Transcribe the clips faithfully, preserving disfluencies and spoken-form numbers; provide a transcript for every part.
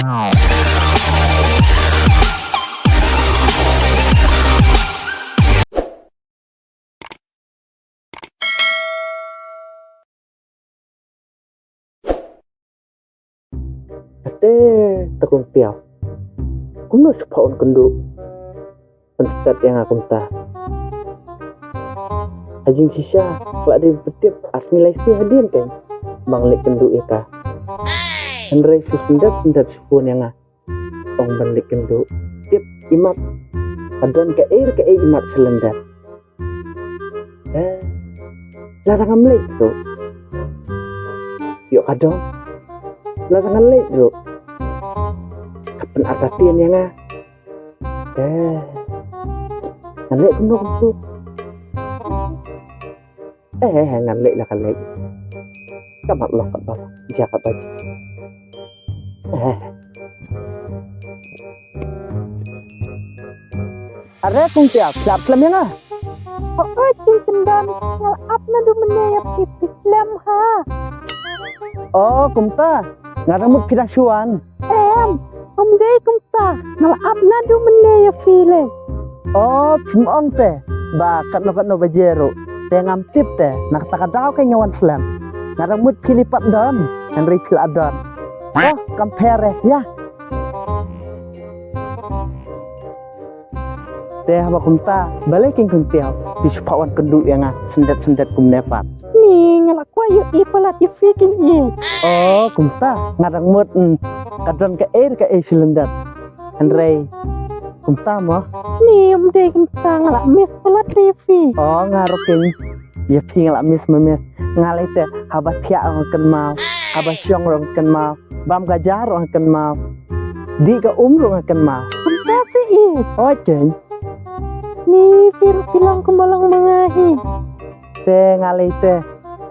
Kate, ta Kong Tiaw. Kumno shu pha un kynduh. Pynstet ïa nga kumta. Ha jingshisha, la dei pyntip ar sngi lai sngi hadien kein ba ngan leit kynduh ïa ka. Hynrei shu syndet syndet shu phone ïa nga. Ong ban leit kynduh. Tip imat. Ka don kaei re kaei imat sha lyndet. Eh, lada ngam leit ruh. Ïoh ka dong. Lada ngan leit ruh. Ka pynartatien ïa nga. Eh, ngan leit kumno kumtu. Eh, eh, eh, ngan leit la ka leit. Ka mat lok ka ba. Jia ka ba. Eh. Are Kong Tiaw, phi la ap slem ïa nga? Hooid Kong Tyndon, nga la ap naduh mynne ïa phi, phi slem ha. Oh, kumta. Nga dang mut phi dang shu wan. Em, ym dei kumta. Nga la ap naduh mynne ïa phi lei. Oh, phim ong te ba katno katno baje ruh. Te ngam tip te, na kata ka daw kein nga wan slem. Nga dang mut phi li pat don, hynrei phi la don. Oh, kam pher eh, ïa. Te haba kumta, balei kein Kong Tiaw, phi shu pha wan kynduh ïa nga, syndet syndet kumne pat. Ni nga la kwah ïohi palat ïa phi kein ïeit. Oh, kumta, nga dang mut, hmm, ka don kaei re kaei sha lyndet. Hynrei kumta mo? Ni ym dei kumta, nga la miss palat ïa phi. Oh, nga ruh kein. Ïa phi nga la miss ma miss. Nga lei te haba thiah ruh nga kynmaw. Haba shong ruh nga kynmaw. Bam ka ja ruh nga kynmaw. Dih ka um ruh nga kynmaw. Kumta seh ïeit. Hooid kein. Ni phi ruh phi long kumba long ma nga hi. Te nga lei te,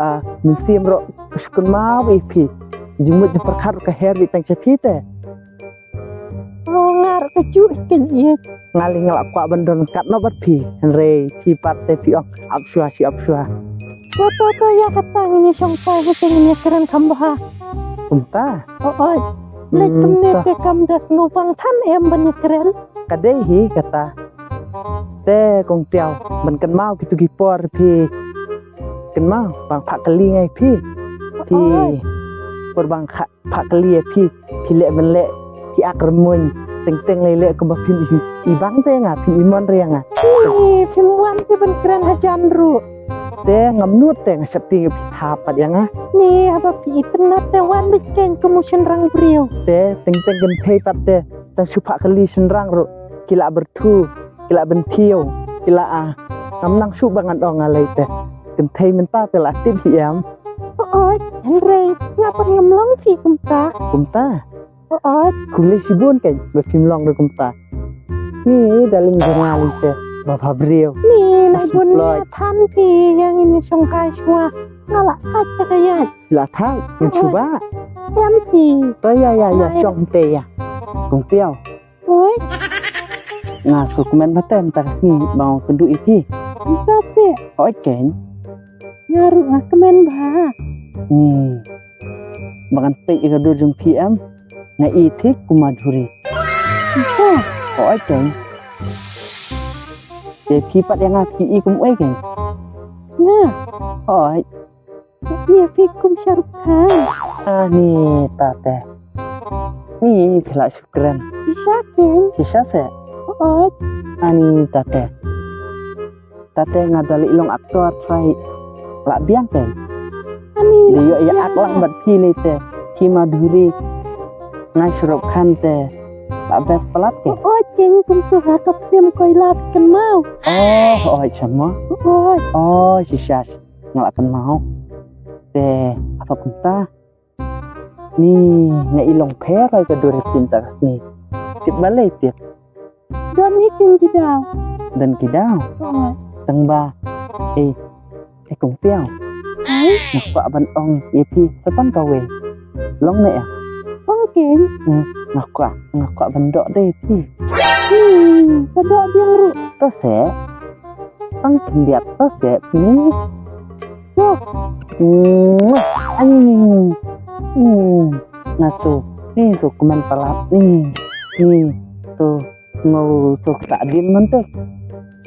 ah, mynsiem ruh ka shu kynmaw ïa phi. Jingmut jingpyrkhat ruh ka her beit tang sha phi te. Oh, nga ruh kajuh kein ïeit. Nga lei nga la kwah ban don katno bad phi. Hynrei phi pat te phi ong ap shuwa shi ap shuwa. To to to ïa kata ngin ïa shong tai ha te ngin ïa kren kham bha. Kumta. Hooid. Leit kumne te kam da sngewbang than em ban ïa kren. Ka dei hi kata. Te Kong Tiaw ban kynmaw kitu ki por phi kynmaw ban phah kylli ngai phi. Phi por ban kha phah kylli ïa phi, phi leh ban leh, phi ak rymmuiñ, teng teng lei leh kumba phim i, i bang te nga, phim i mon re ïa nga. Ni, phim wan te ban kren hajan ruh. Te ngam nud te nga sheptieng ïa phi tha pat ïa nga. Ni, haba phi itynnad te wan beit kein kum u shynrang briew. Te teng teng kynthei pat te, tang shu phah kylli shynrang ruh, ki la byrthu. Ki la bynthiew, ki la, ah, ngam nang shuh ba ngan ong nga lei te. Kynthei mynta te la tip hi em. Hooid, hynrei nga pat ngam long phi kumta. Kumta? Hooid. Khublei shibun kein ba phim long ruh kumta. Ni darling jong nga lei te, ba bha briew. Ni, nai bun nga than phi ïa ngin ïa shong kai shuwa. Nga la thait ta ka ïaid. La thait, ngin shu ba. Em phi. To ïa ïa ïa shong te ïa. Kong Tiaw. Oi. Nga shu kmen bha te mynta ka sngi ba nga kynduh ïa phi. Mynta te. Hooid kein. Nga ruh nga kmen bha. Ni. Ba ngan peit ïa ka dur jong phi em. Nga i thik kum Madhuri. Mynta. Hooid kein. Te phi pat ïa nga phi i kum uei kein. Nga. Hooid. Ïa phi kum Shah Rukh Khan. Ani tate. Ni phi la shu kren. Shisha kein. Shisha se. Oi. Ani tate. Tate nga da lei long actor trai. La biang kein. Ani. Lei ïoh ïa ak lang bad phi lei te. Phi Madhuri. Nga Shah Rukh Khan te. La best palat kein. Oi kein kum tu ha ka film Koila kynmaw. Oh, oi shama. Oi. Oh, shisha. Nga la kynmaw. Te haba kumta. Ni nga i long pher ïa ka dur phi mynta ka sngi. Tip balei tip. Don hi kein ki daw. Don ki daw. Oi. Tang ba. Eh, eh Kong Tiaw. Ai. Nga kwah ban ong ïa phi sa tang kawei. Long ne em. Ong kein. Hmm, nga kwah, nga kwah ban doh de ïa phi. Hmm, sa doh biang ruh. To se. Tang khyndiat to se, please. Mwah. Mwah. Ani. Hmm. Nga shu Ni suk kmen palat ni. Ni tu ngau suk tak din mentek.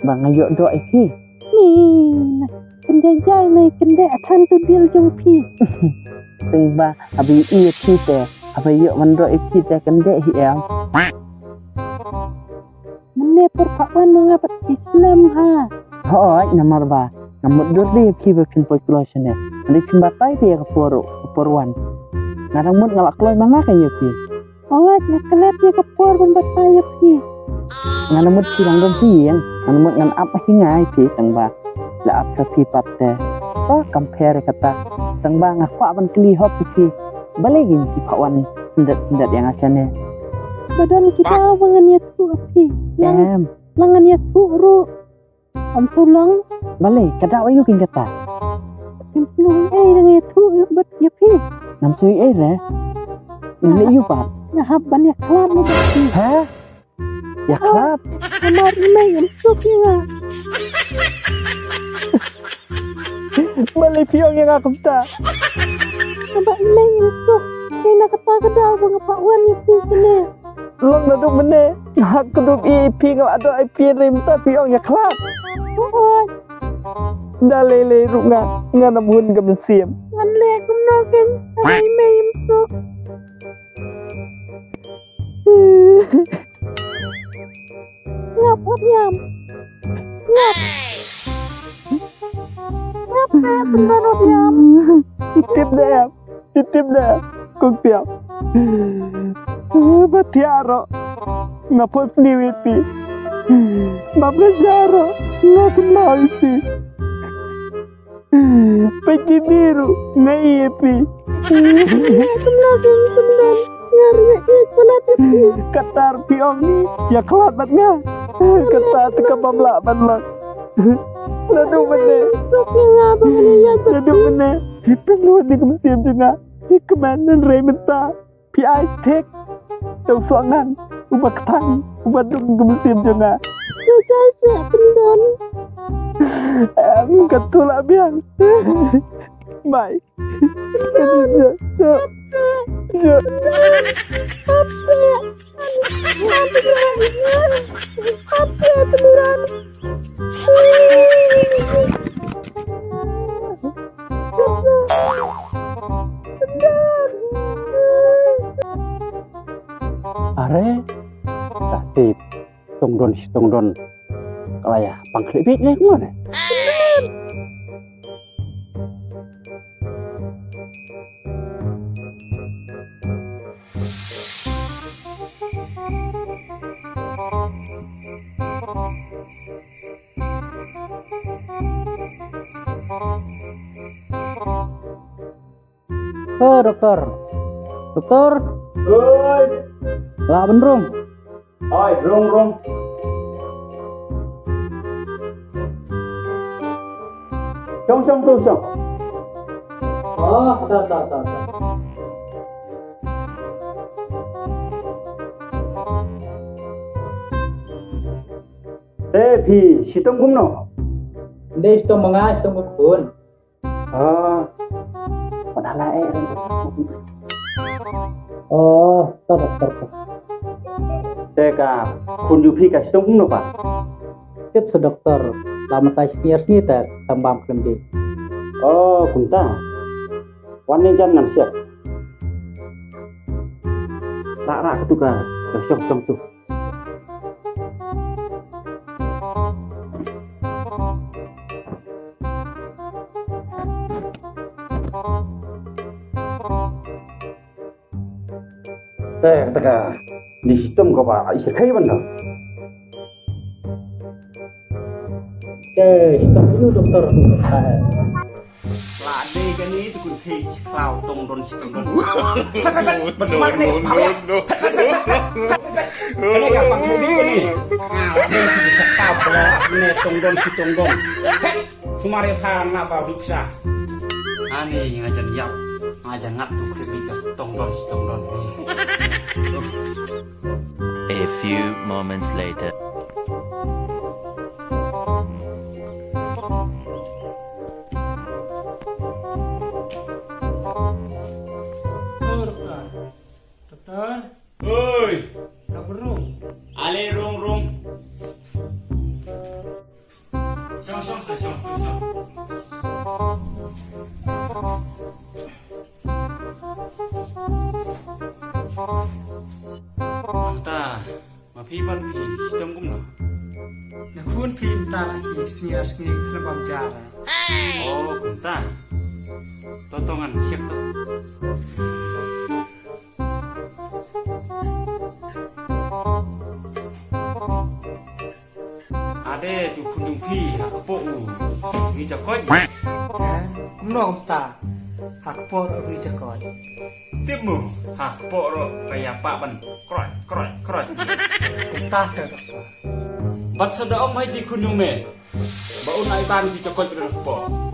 Bang ayo dok iki. Ni na kenjai jai na kende atan tu dil jong phi. Teng ba abi i phi te. Abi yo mendo i phi te kende hi em. Mene por pak wan nga pat ki slem ha. Hooid namar ba nga mut dur di phi ba phin poi kloi shane. Ri phin batai di ka por ka por wan. Nga dang mut nga la kloi ma nga ka ïa phi. Hooid nga klet ïa ka por ban batai ïa phi. Nga dang mut phi dang don phi ïeng. Nga dang mut ngan ap hi nga ïa phi tang ba la ap ka phi pat te. Ba kam pher kata tang ba nga kwah ban kli hok ïa phi. Balei ngin ki pha wan syndet syndet ïa nga shane. Ba don ki daw ba ngan ïathuh ïa phi. Lang em. Lang ngan ïathuh ruh. Am sulang. Balei ka daw ayu kin kata. Kim sulang ei ngan ïathuh ïa bat ïa phi. Nam sui ei re. Ni yu pat. Nga hap ban ïa khlad ni bat phi. Ha? Ïa khlad. Namar i mei im suk ïa nga. Balei phi ong ïa nga kumta. Namar i mei im suk. Kei na kata ka daw ba nga pha wan ïa phi kine. Long na duk mene. Nga hak ka duk i phi nga la dok i phi rim ta phi ong ïa khlad. Oi. Da lei lei ruh nga nga nam hun ka mynsiem. Ngan leh kumno ken. Namar i mei im suk. Ngap wat ïam. Ngap. Ngap ne pynban wat ïam. Tip ne em. Tip ne. Kong tiap. Ba tiap ro. Nga pos ni witi. Ba belajar ro. Nga kenal witi. Pejimiru ngai pi. Kumno kin sendon. Ngar ngai pala tipi. Katar pi ong ni ya khlad bat nga. Kata te ka bamla ban lak. Ladu mene. Sok ya nga ba ngani ya. Ladu mene. Kita lu ni kumsiam juga. Ikaman nan rei menta. Pi ai thik. Tau suangan uba ktang uba dung ka mynsiem jong nga. Yu jai se pyndon. Em ka tu la biang. Mai. Are, ta tip, tong don shi tong don. Kala ya, pang klik bit ne, kumane? Oh, doktor. Doktor. Oi. Lah benrung. Oi, rung rung. Shong shong tu shong. Oh, ta ta ta ta. Te phi shitom kumno? Dei shitom ma nga, shitom ka khun. Ah. Pynhala eh. Oh, to doktor to. Te ka khun jong phi ka shitom kumno ba? Tip sa doktor, la mynta shi sngi ar sngi te tang bam khlem dih. Oh, kumta. Wan ne jan ngan siap. Rak rak tu ka, ka shong shong tu. Te kata ka, di shitom ka ba ai sha kai ban da. Te shitom yu doktor. La dei kane tu kun thei shi khlaw tong don shi tong don. Phet phet phet. Ba sumar kane. Phet phet phet. Kane ka pang thei kane. Ah, la dei tu shi khlaw ne tong don shi tong don. Phet. Sumar ïa pha nga ba duk sa. Ani nga jan ïap. Nga jan ngat tu khrip ka tong don shi tong don. A few moments later. Oi. Ka rung. Ale rung rung. Shong shong sa shong shong. Mynta ma phi ban phi shitom kumno? Na khun phi mynta la shi sngi ar sngi khlem bam jar. Oh kumta. To to ngan siap to. Ade tu khun dung phi ha kpoh u ri jakoit. Kumno kumta ha kpoh u ri jakoit? Tip mo ha kpoh ro ka ïa pah ban kroit kroit kroit. Kumta sa doktor. Ban sa da ong mai ti khun dung me. Ba un ai ban ti jakoit ban kpoh.